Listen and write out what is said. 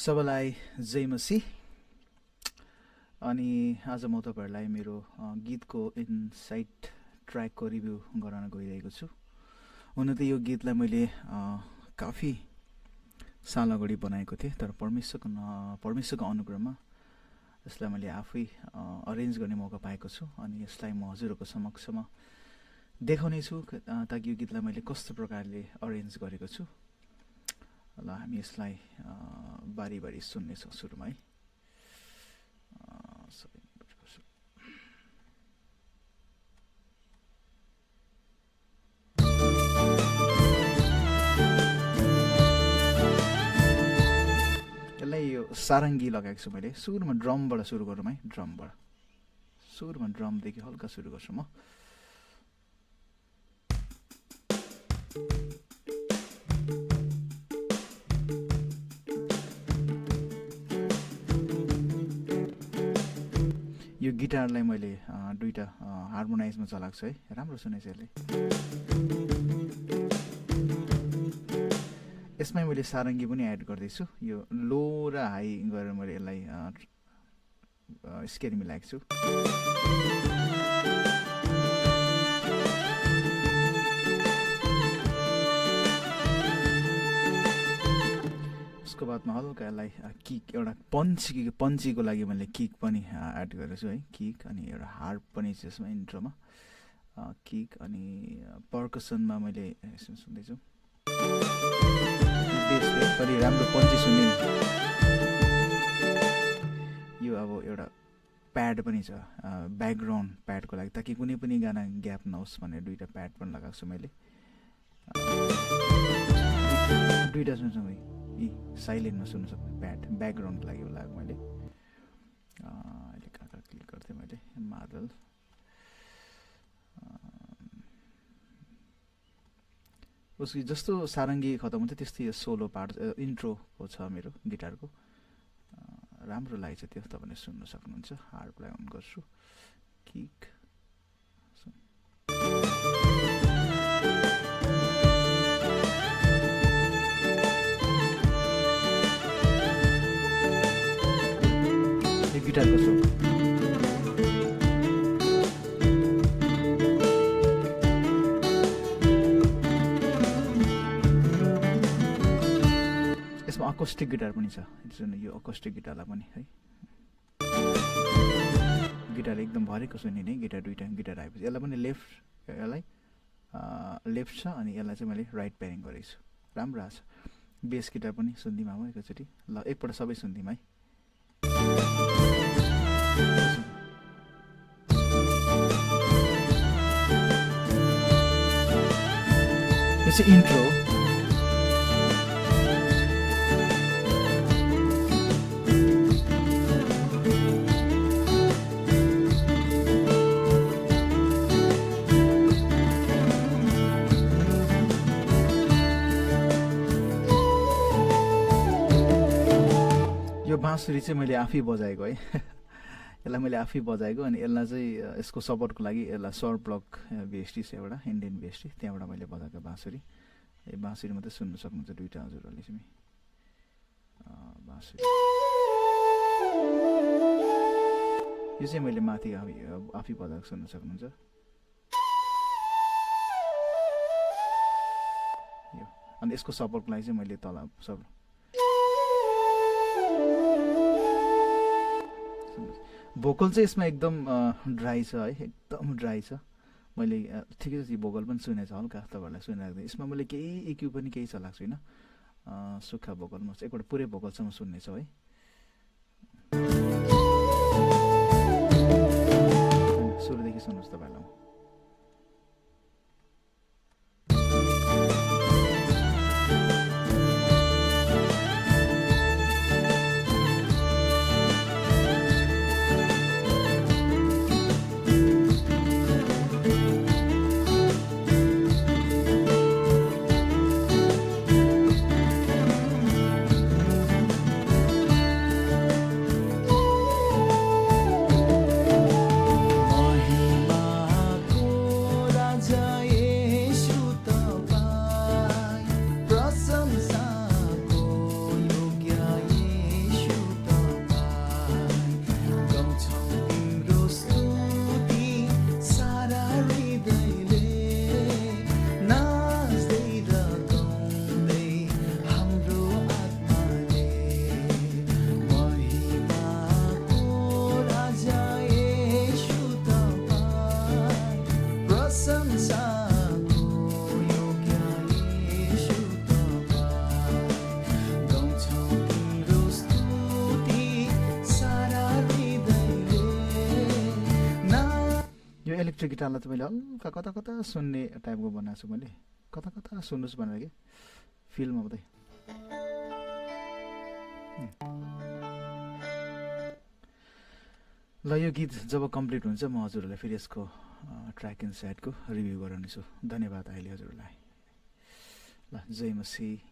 सबैलाई जय मसी। अनि आज म तपाईहरुलाई मेरो गीतको इनसाइट ट्र्याकको रिभ्यू गराउन गइरहेको छु। हुन त यो गीतलाई मैले काफी साल अगाडि बनाएको थिएँ, तर परमेश्वरको अनुग्रहमा यसलाई मैले आफै अरेन्ज गर्ने मौका पाएको छु अनि यसलाई म हजुरहरुको समक्षमा देखाउने छु ताकि यो गीतलाई मैले कस्तो प्रकारले अरेन्ज गरेको छु। ल हामी यसलाई बारी बारी सुन्नेछौँ। सुरुमा है यसलाई यो सारङ्गी लगाएको छु मैले। सुरुमा ड्रमबाट सुरु गरौँ है। सुरुमा ड्रमदेखि हल्का सुरु गर्छु म। यो गिटारलाई मैले दुईटा हार्मोनाइजमा चलाएको छु है। राम्रो सुनेछ यसले। यसमै मैले सारङ्गी पनि एड गर्दैछु। यो लो र हाई गरेर मैले यसलाई स्केल मिलाएको छु। उसको बादमा हल्का यसलाई किक एउटा पन्चीको लागि मैले किक पनि एड गरेको छु है। किक अनि एउटा हार्प पनि छ यसमा इन्ट्रोमा। किक अनि पर्कसनमा मैले सुन्दैछु। बेसले पनि राम्रो पन्ची सुन्ने। यो अब एउटा प्याड पनि छ ब्याकग्राउन्ड प्याडको लागि, ताकि कुनै पनि गाना ग्याप नहोस् भनेर दुईटा प्याड पनि लगाएको छु मैले। दुईटा सुन्छौँ है। यी साइलेन्टमा सुन्न सक्ने प्याड ब्याकग्राउन्डको लागि लगाएको मैले। अहिले कहाँ क्लिक गर्थेँ मैले। मादल उसको जस्तो सारङ्गी खतम हुन्छ त्यस्तै यो सोलो पार्ट इन्ट्रोको छ मेरो गिटारको। राम्रो लागेछ त्यो, तपाईँले सुन्न सक्नुहुन्छ। हार्पलाई अन गर्छु। किक गिटारको छु। यसमा अकोस्टिक गिटार पनि छ। यो अकोस्टिक गिटारलाई पनि है। गिटार एकदम भरेको सुनिने गिटार। दुईटा गिटार आएपछि यसलाई पनि लेफ्ट छ अनि यसलाई चाहिँ मैले राइट पेयरिङ गरेको छु। राम्रो आछ। बेस गिटार पनि सुनिदिउँ अब एकैचोटि। ल एकपल्ट सबै सुनिदिउँ है। यो चाहिँ इन्ट्रो। यो बाँसुरी चाहिँ मैले आफै बजाएको है। यसलाई मैले आफै बजाएको अनि यसलाई चाहिँ यसको सपोर्टको लागि यसलाई सर ब्लक भेस्टी छ एउटा इन्डियन भेस्टी, त्यहाँबाट मैले बजाएको बाँसुरी। बाँसुरी मात्रै सुन्न सक्नुहुन्छ दुईटा हजुरहरूले चाहिँ। बाँसुरी यो चाहिँ मैले माथि आफै बजाएको सुन्न सक्नुहुन्छ। यो अनि यसको सपोर्टको लागि चाहिँ मैले तल सब भोकल चाहिँ यसमा एकदम ड्राई छ है। एकदम ड्राई छ। मैले ठिकै छ भोकल पनि सुनेको छ हल्का, तपाईँहरूलाई सुनिरहेको। यसमा मैले केही इक्यु पनि केही चलाएको छुइनँ। सुक्खा भोकलमा एकपल्ट पुरै भोकलसम्म सुन्नेछौँ है। सुरुदेखि सुन्नुहोस् तपाईँहरूलाई। इलेक्ट्रिक गिटारलाई त मैले हल्का कता कता सुन्ने टाइपको बनाएको छु मैले, कता कता सुन्नुहोस् भनेर कि फिलमा मात्रै। ल यो गीत जब कम्प्लिट हुन्छ म हजुरहरूलाई फेरि यसको ट्र्याक इन साइडको रिभ्यू गराउनेछु। धन्यवाद अहिले हजुरहरूलाई। ल जय मसी।